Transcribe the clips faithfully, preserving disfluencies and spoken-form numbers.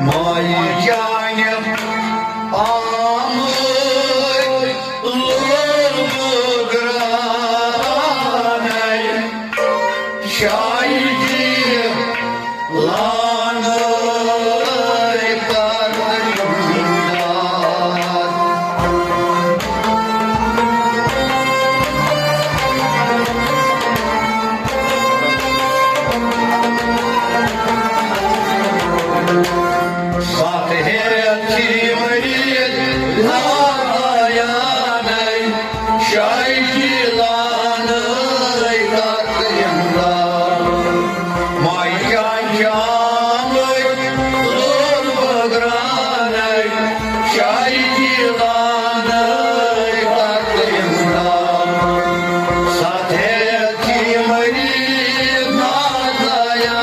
ماے جانہِ آمٕتۍ لوٗر بٲگرانے، شاہی جی لانہٕ کر۔ ستھ ہیتھ چھی مریض نارایانَے، شاہی لانَے کتھ امداد۔ ماے جان جامٕکۍ لوٗر بٲگرانے، شاہی لانَے کتھ امداد۔ ستھ ہیتھ چھی مریض نارایانَے،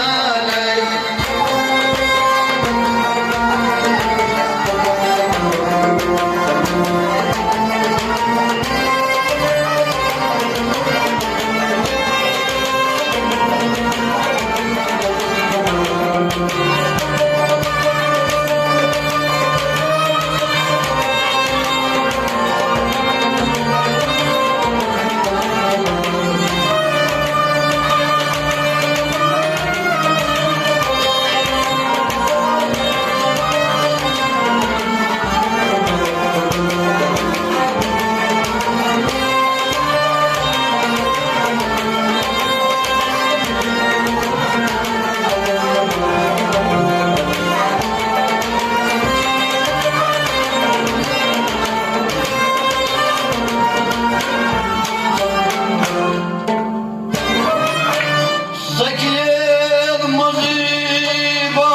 سکیت مصیبہ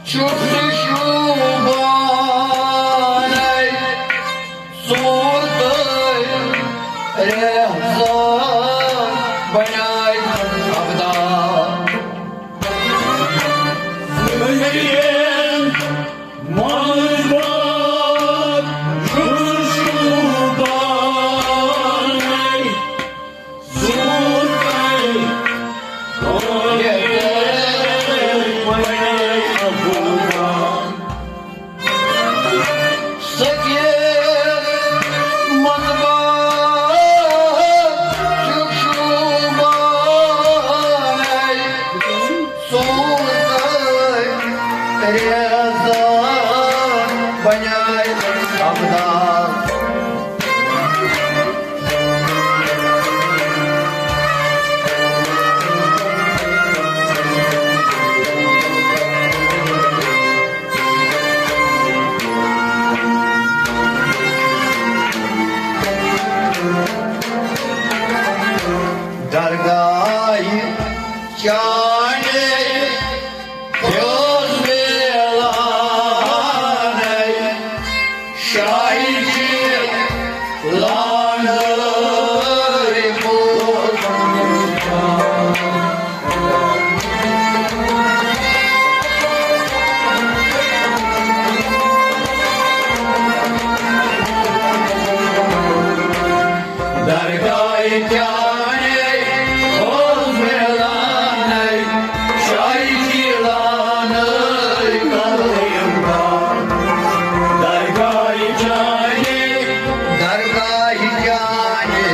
چھُٹھ شوٗبانَے، صوٗرتَے رہزان بنیٛاے ابدار۔ زندگی منٛز باد چھُٹھ شوٗبانَے، بنیٛاے ابدار۔ درگاہ چانے یوز میلانَے، شاہی جی لانَے بوزان۔ درگاہ چانے یوز میلانَے، شاہی جی لانَے کر امداد۔ درگاہ چانے، درگاہ چانے،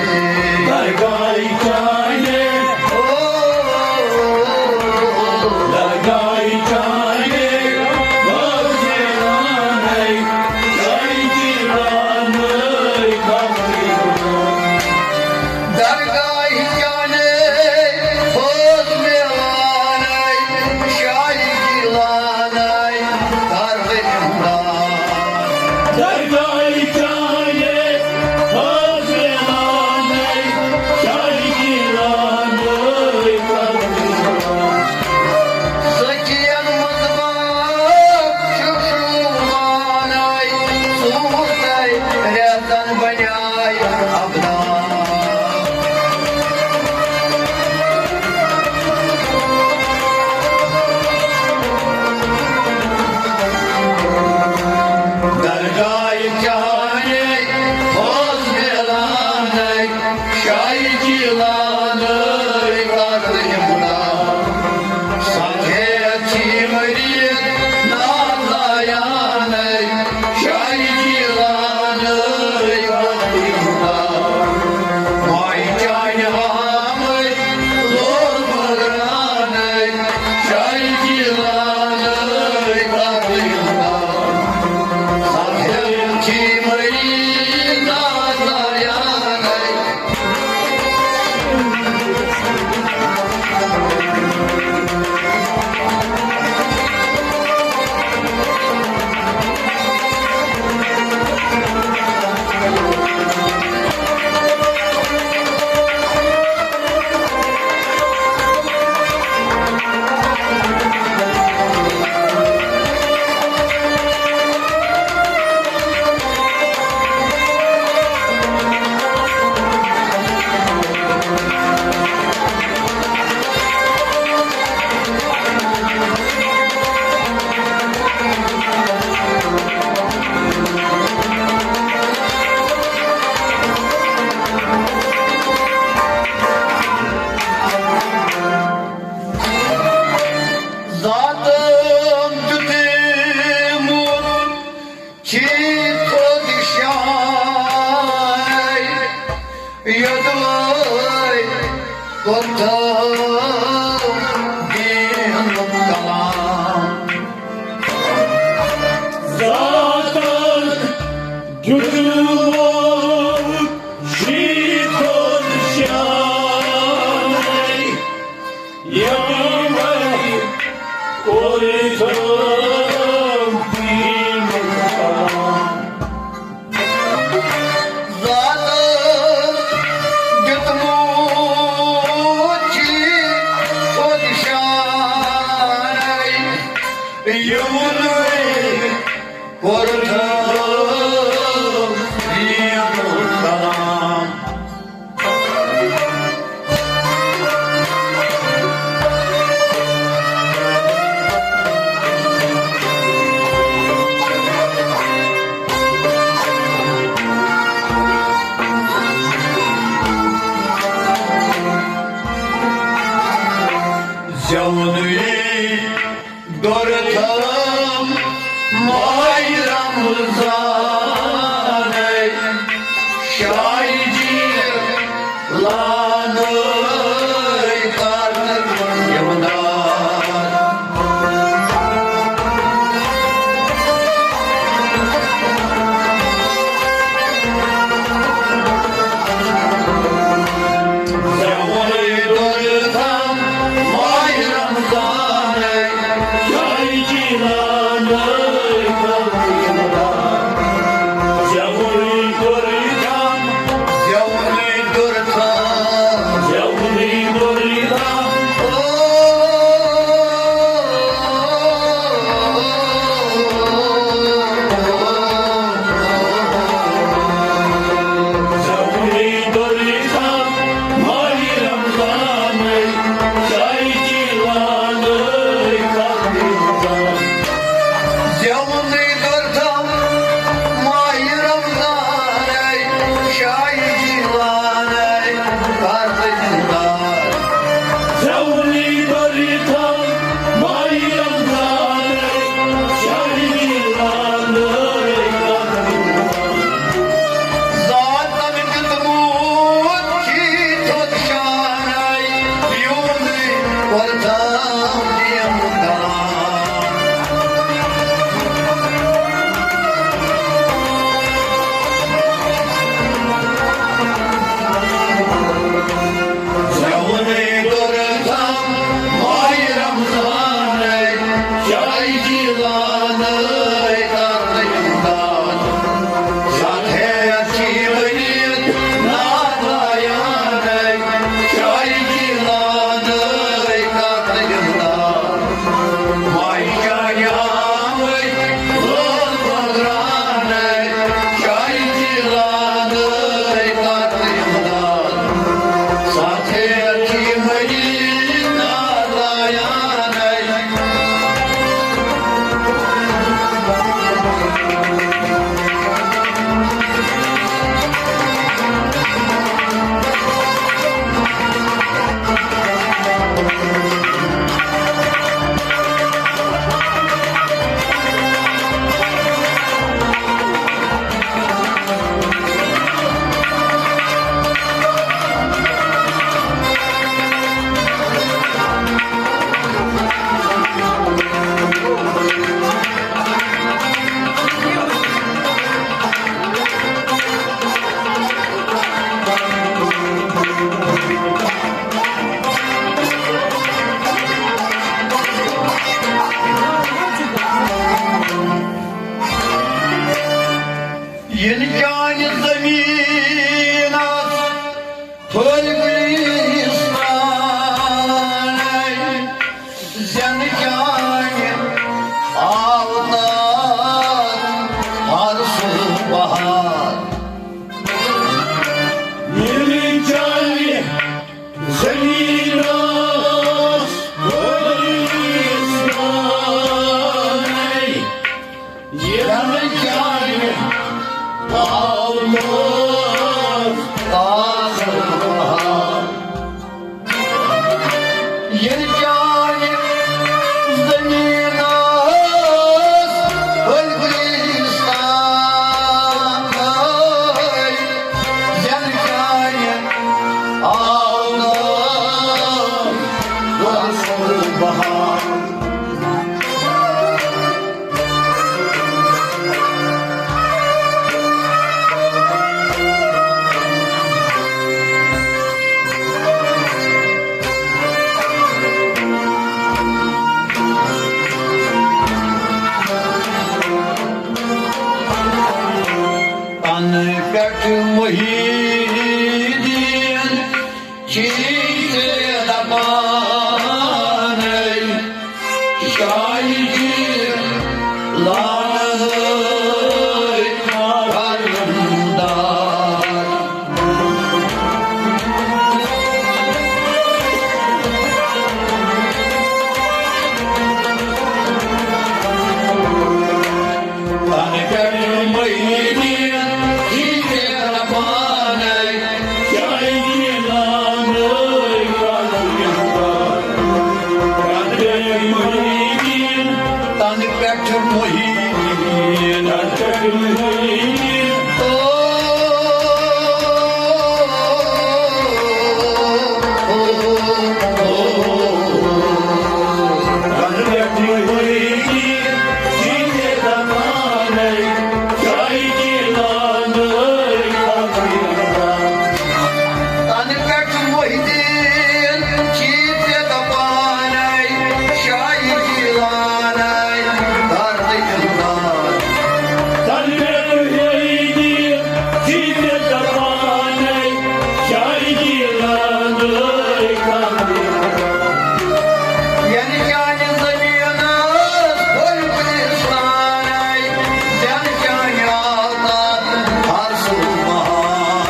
درگاہ چانے، او، درگاہ چانے، یوز میلانَے، شاہی جی لانَے کر امداد۔ درگاہ چانے یوز میلانَے، شاہی جی لانَے کر امداد۔ درگاہ چانے یوز میلانَے، شاہی جی لانَے ذاتن دیُتمُت چھی تھوٚد شاے، یوٚدوَے کوٚرتھو دیٖنُک کلام۔ ذاتن دیُتمُت چھی تھوٚد شاے، یوٚدوَے کوٚرتھو دیٖنُک کلام۔ ذاتن دیُتمُت چھی تھوٚد شاے، یوٚدوَے کوٚرتھو دیٖنُک کلام۔ زیوُن یہِ دوٚرتھم ماہِ رمضانَے، شاہی جی لانَے کرنہٕ یِوان۔ بہار۔ تَنہٕ پٮ۪ٹھ محی الدیٖن چھِ ژےٚ دَپانَے، شاہی جی لانہٕ ہٲے کارندار۔ تَنہٕ پٮ۪ٹھ محی الدیٖن چھِ ژےٚ دَپانَے، شاہی جی لانہٕ ہٲے کارندار۔ تَنہٕ پٮ۪ٹھ محی الدیٖن، تَنہٕ پٮ۪ٹھ محی الدیٖن، تَنہٕ پٮ۪ٹھ محی الدیٖن۔ او، او، او، او، تَنہٕ پٮ۪ٹھ محی الدیٖن، جیٖتے دَپانَے، شاہی جی لانہٕ ہٲے کارندار۔ تَنہٕ پٮ۪ٹھ محی الدیٖن چھِ ژےٚ دَپانَے، شاہی جی لانَے کارندار۔ تَنہٕ پٮ۪ٹھ محی الدیٖن چھِ ژےٚ دَپانَے، شاہی جی لانہٕ ہٲے کارندار۔ یعنی چانہِ زٔمیٖنَس پھٔلۍ پھٔلۍ سانَے، زٮ۪ن چانہِ آفتاب ہر سُہ بہار۔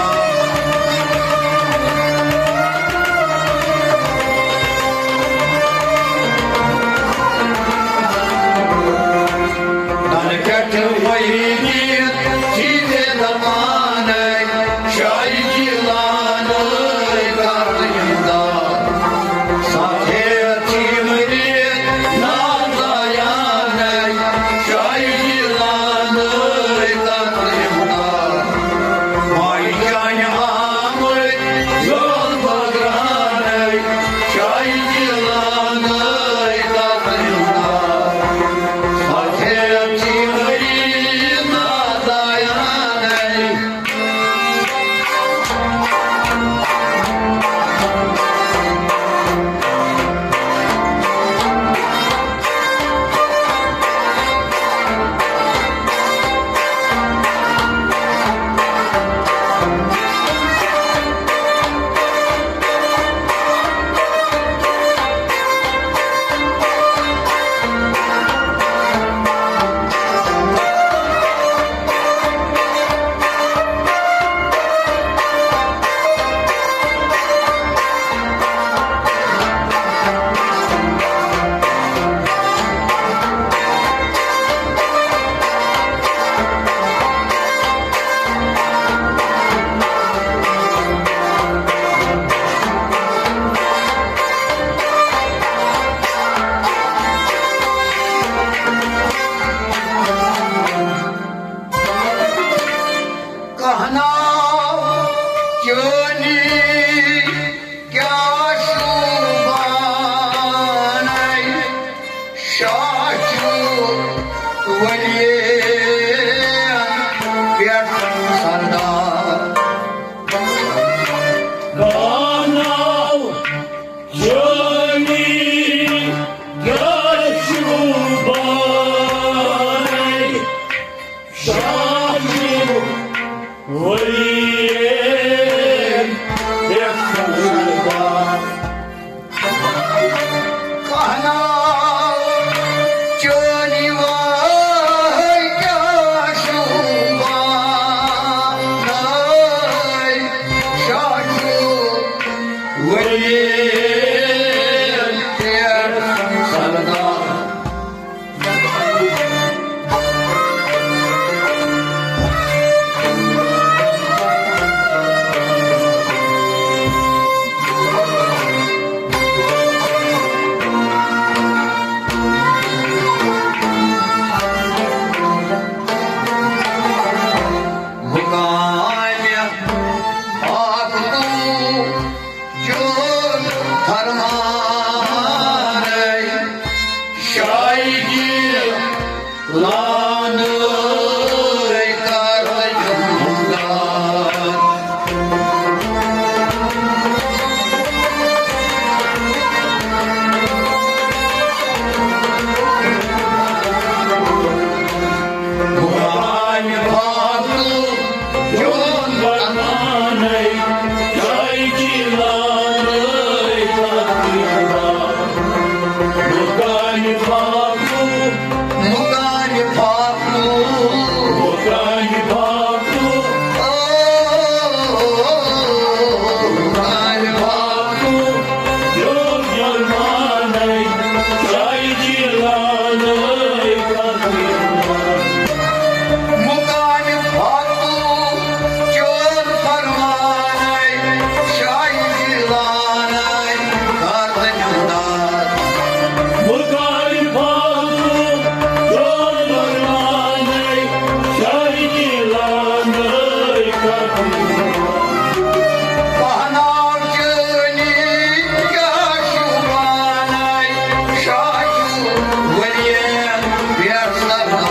تَنہٕ پٮ۪ٹھ محی الدیٖن چھِ ژےٚ دَپانَے، شاہی جی لانہٕ ہٲے کارندار۔ سفید چھِ مٔرِتھ نازایانَے، شاہی جی لانہٕ ہٲے کارندار۔ ماے جانہِ آمٕتۍ یور بٲگراونَے، شاہی جی لانہٕ ہٲے کارندار۔ سفید چھِ مٔرِتھ نازایانَے۔ کہناو چٲنی کیٛاہ شوٗبانَے، شاہ چھُ ؤلِیَن پٮ۪ٹھ سردار۔ کہناو چٲنی کیٛاہ شوٗبانَے، شاہ چھُ ؤلِیَن پٮ۪ٹھ سردار۔ کہناو چٲنی وٲے کیٛاہ شوٗبانَے، شاہ چھُ ؤلِیَن پٮ۪ٹھ سردار۔ مُقامِ حق تو چون فرمان۔ پہناو چٲنی کیٛاہ چھُ پانَے، شاہ چھُ ؤلین پٮ۪ٹھ سوار۔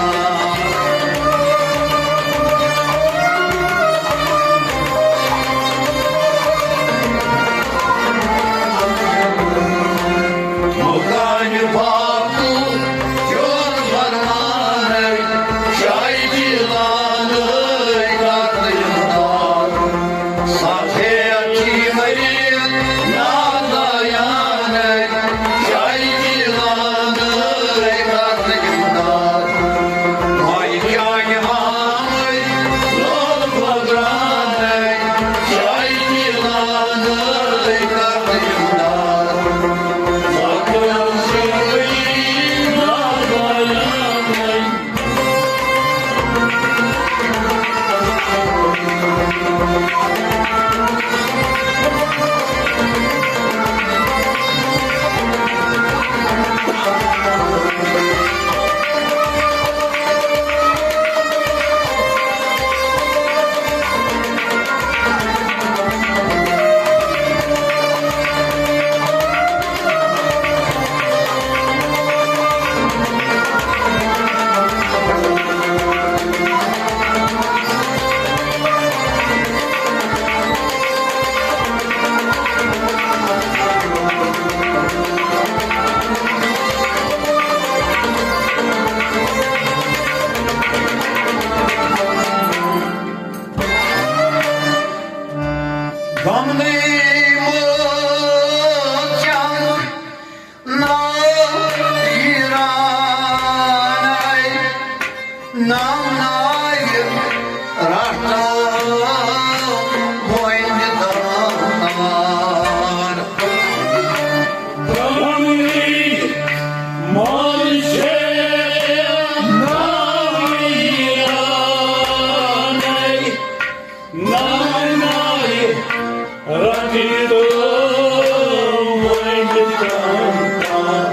مُکانہِ باپُک چون فرمانَے، شاہی دیوانَے کرنہٕ یِم داد۔ سفید چھی مریض نازایانَے، شاہی دیوانَے کرنہٕ یِم داد۔ ماے جانہِ آمٕتۍ لول گۄزرانَے، شاہی دیوانَے کرنہٕ یِم داد۔ غمنٕے موت چم ناو یرانَے، ناو ناوِ رٹو وۄنۍ دار۔ غمنٕے موت چم ناو یرانَے، ناے ناے رٹی تو وۄنۍ تام تام۔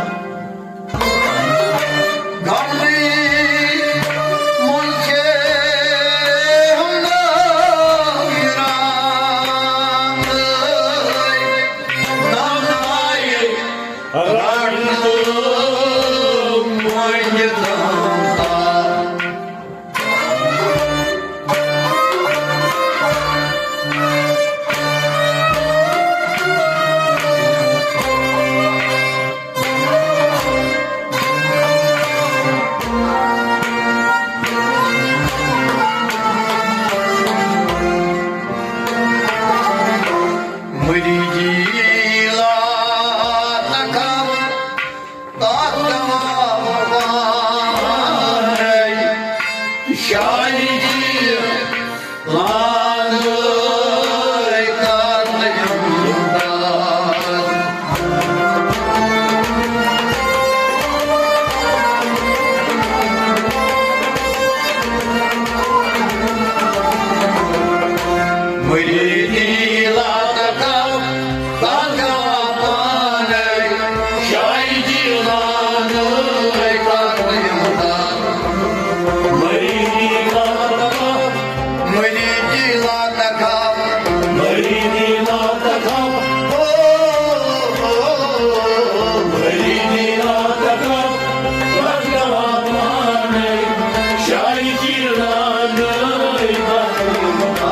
غمنٕے مُلکہِ ہُنٛد ویران، ناے ناے رٹی تو وۄنۍ تام تام۔ مریدی لا تخف، تتھ گواہ پانے شاہی لانہٕ کرنہٕ یِم داد۔ مریدی لا تخف، تتھ گواہ پانے شاہی دیوانہٕ کرنہٕ یِم داد۔ مریدی لا تخف، مریدی لا تخف، مریدی لا تخف، او، او، او، مریدی لا تخف، تتھ گواہ پانے شاہی دیوانہٕ کرنہٕ یِم داد۔ آ۔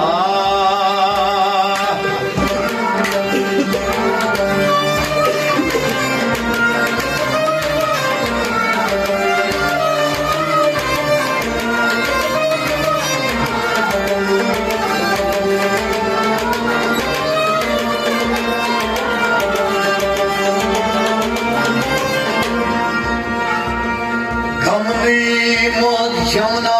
غمنٕے موت جمنا